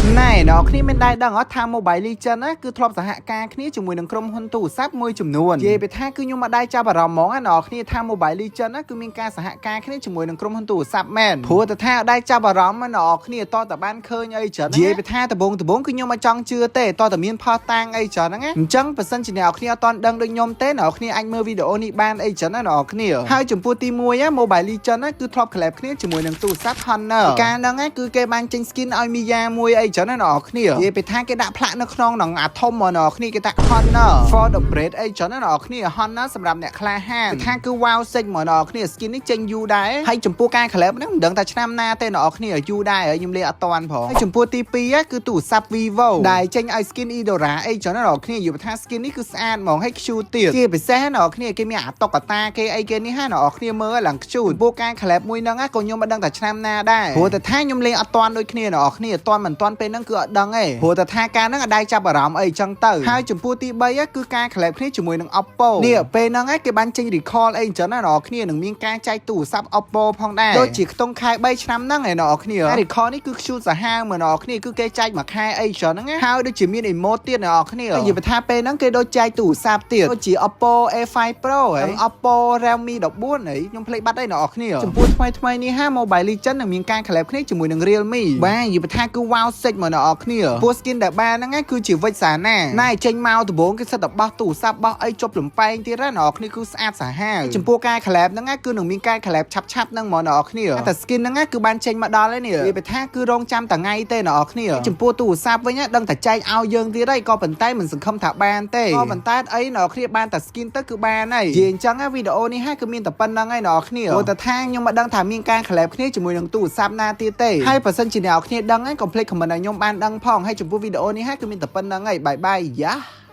ណែអ្នកគ្នាមានដែរដឹងអត់ថា Mobile Legends ណាគឺធ្លាប់សហការគ្នាជាមួយនឹងក្រុមហ៊ុនទូរស័ព្ទមួយចំនួននិយាយពីថាគឺខ្ញុំមិនដែរចាប់អារម្មណ៍ហ្មងណាអ្នកគ្នាថា Mobile Legends ណាគឺមានការសហការគ្នាជាមួយនឹងក្រុមហ៊ុនទូរស័ព្ទមែនព្រោះតែថាអត់ដែរចាប់អារម្មណ៍ណាអ្នកគ្នាតតែបានឃើញអីច្រើននិយាយពីថាដំបងដំបងគឺខ្ញុំមិនចង់ជឿទេតតែមានផុសតាងអីច្រើនហ្នឹងណាអញ្ចឹងបើសិនជាអ្នកគ្នាអត់ទាន់ដឹងដូចខ្ញុំទេអ្នកគ្នាអាចមើលវីដេអូនេះបានអីចឹងណាអ្នកគ្នាហើយចំពោះទី1ណា Mobile Legends ណាគឺធ្លាប់ collab គ្នាជាមួយនឹងទូរស័ព្ទ Honor កាលហ្នឹងគឺគេបានចេញ skin ឲ្យ Mia មួយអីចឹងណាអ្នកគ្នានិយាយពីថាគេដាក់ផ្លាកនៅក្នុងហ្នឹងអាធំមកអ្នកគ្នាគេដាក់ Honor for the brave អីចឹងណាអ្នកគ្នា Honor សម្រាប់អ្នកក្លាហានគេថាគឺ wow សិចមកអ្នកគ្នា skin នេះចេញយូរដែរហើយចំពោះការ collab ហ្នឹងមិនដឹងថាឆ្នាំណាទេអ្នកគ្នាយូរដែរហើយខ្ញុំលេងអត់តាន់ផងហើយចំពោះទី2គឺទូរស័ព្ទ Vivo ដែលចេញឲ្យ skin Eudora អីចឹងណាអ្នកគ្នាយល់ថា skin នេះគឺស្អាតហ្មងហើយ cute ទៀតជាពិសេសអ្នកគ្នាគេមានអាតុក្កតាគេអីគេនេះហាអ្នកគ្នាមើលឡើង cute ចំពោះការ collab មួយហ្នឹងក៏ខ្ញុំមិនដឹងថាឆ្នាំណាដែរព្រោះតែថាខ្ញុំលេងអត់តាន់ដូចគ្នាអ្នកគ្នាអត់តាន់មិនតាន់ពេលហ្នឹងគឺអត់ដឹងទេព្រោះតែថាការហ្នឹងអត់ដែរចាប់អារម្មណ៍អីចឹងទៅហើយចំពោះទី3គឺការ collab គ្នាជាមួយនឹង Oppo នេះពេលហ្នឹងគេបានចេញ recall អីចឹងណាអ្នកគ្នានឹងមានការចែកទូរស័ព្ទ Oppo ផងដែរដូចជាខ្ទង់ខែ3ឆ្នាំហ្នឹងឯអ្នកគ្នា recall នេះគឺ cute សាហាវមើលអ្នកគ្នាគឺគេចែកមួយខែអីចឹងហ្នឹងហើយដូចជាមាន emote ទៀតអ្នកគ្នានិយាយថាពេលហ្នឹងគេដូចចែកទូរស័ព្ទទៀតដូចជា Oppo A5 Pro ហើយ Oppo Realme 14អីខ្ញុំភ្លេចបាត់អីអ្នកគ្នាចំពោះថ្មីថ្មីនេះហា Mobile Legends នឹងមានការ collab គ្នាជាមួយនឹង Realme បាទនិយាយថាគឺ wow សិចមកអ្នកគ្នាពោះ skin ដែលបានហ្នឹងគឺជាវិចសាណាណែចេញមកដំបូងគេសិតតែបោះទូរស័ព្ទបោះអីជប់លំបែងទៀតណាអ្នកគ្នាគឺស្អាតសាហាវចំពោះការ collab ហ្នឹងគឺនឹងមានការ collab ឆាប់ឆាប់ហ្នឹងហ្មងអ្នកគ្នាតែ skin ហ្នឹងគឺបានចេញមកដល់ហើយនេះនិយាយថាគឺរងចាំតែថ្ងៃទេអ្នកគ្នាចំពោះទូរស័ព្ទវិញដឹងតែចែកឲ្យយើងទៀតហើយក៏ប៉ុន្តែមិនសង្ឃឹមថាបានទេក៏ប៉ុន្តែអីអ្នកគ្នាបានតែ skin ទៅគឺបានហើយនិយាយអញ្ចឹងវីដេអូនេះហើយគឺមានតែប៉ុណ្្នឹងហើយអ្នកគ្នាព្រោះតែថាខ្ញុំមិនដឹងថាមានការ collab គ្នាជាមួយនឹងទូរស័ព្ទណាទៀតទេហើយបើសិនជាអ្នកគ្នាដឹងហើយកុំភ្លេច comment ឲ្យខ្ញុំបានដឹងផងហើយចំពោះវីដេអូនេះហើយគឺមានតែប៉ុណ្្នឹងហើយ bye bye យ៉ា។